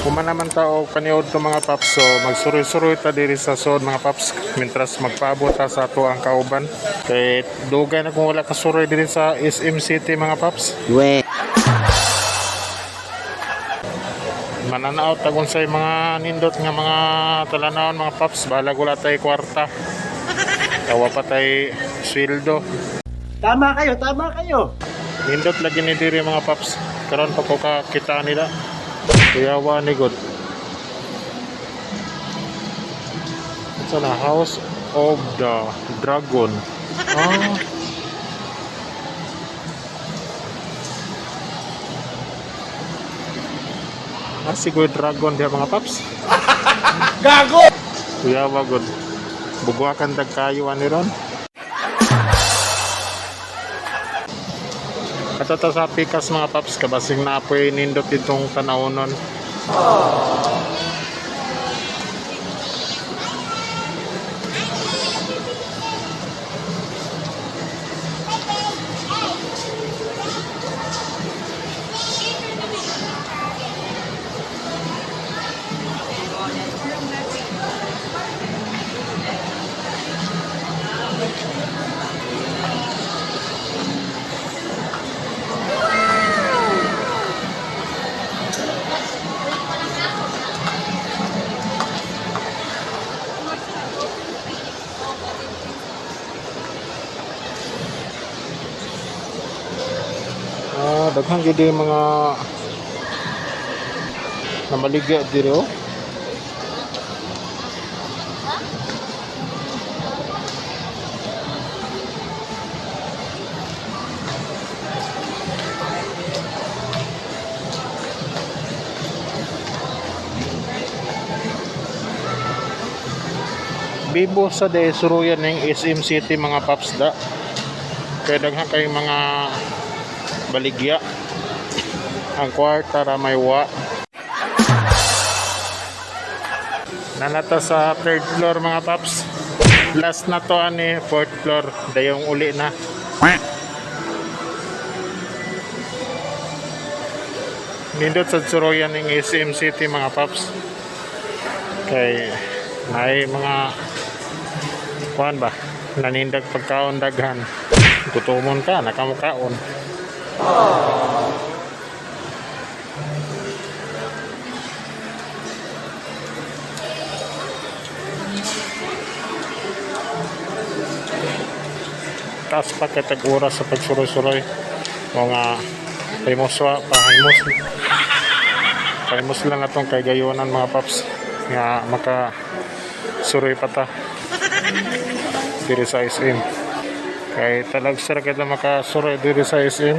Human naman ta og paniud to, mga paps, so magsuroy-suroy ta diri sa sod, mga paps, mintras magpaabot ta sa ato ang kauban. Kay dugay na kung wala ka suroy diri sa SM City, mga paps. We. Mananaw ta kung say mga nindot nga mga talanawon, mga paps, balag wala tay kwarta. Tawa pa tay sweldo. Tama kayo, tama kayo. Nindot lagi ni diri, mga paps. Karon pa ko kakita nila. Kuyawa ni God. Ito na, House of the Dragon. Ah. Ah, siguro dragon diha, mga paps. Gago! Kuyawa god. Bugwakan dag kayo ani ron. Ato ta sa pikas, mga paps, kabasing na apoy nindot itong tanawnon. Ah, daghan gyud yung mga namaligya diri oh. Bibo sa de suruyan ng SM City, mga paps, da. Kaya daghan kayong mga baligya. Ang kwarta ra may wa. Nanata sa third floor, mga paps. Last na to ani, fourth floor. Dayong uli na. Nindot sa suruyan ng SM City, mga paps. Kay naay mga kuan ba, nanindag pagkaon daghan. Gutomon ka, nakamukaon. Taas pa kay tag oras sa pagsuroy-suroy. Mga paimoswa, pahaymos. Paimos lang atong kay gayonan, mga paps, nga maka suroy pa ta diri sa SM. Kay talagsa ra kita makasuroy diri sa SM.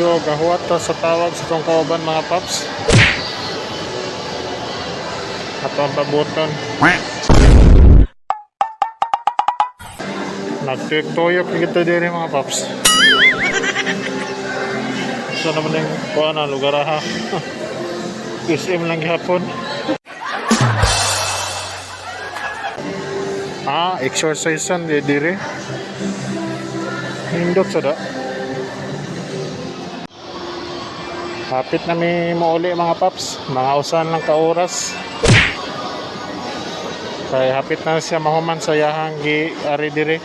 So, gahuwat ta sa tawag sa tong kauban, mga paps. Ato ang pabuton. Nagtuyok-tuyok na kita diri, mga paps. So naman yung kuha na lugar ha. SM lang gihapon. Ah, exercise di diri. Hindot sa da. Hapit na mi mouli, mga paps. Mga usan lang ka oras. Kay hapit na siya mahuman sa yahang gi ari diri.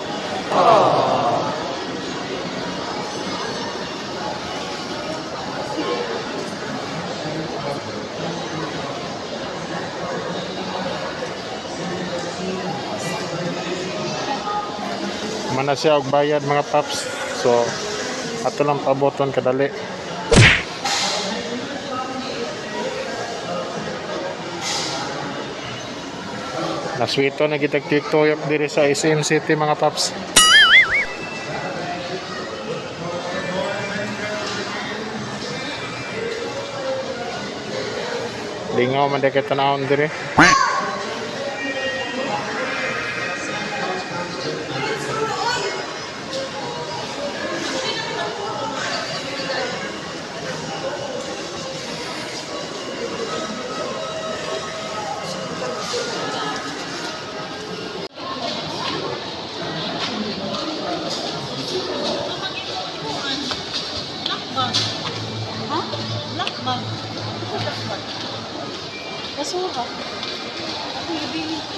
Mana siya og bayad, mga paps. So ato lang paboton kadali. Naswito na kitag TikTok diri sa SM City, mga paps. Lingaw man kay tanawon diri. Dapat. Basura. Ako yung.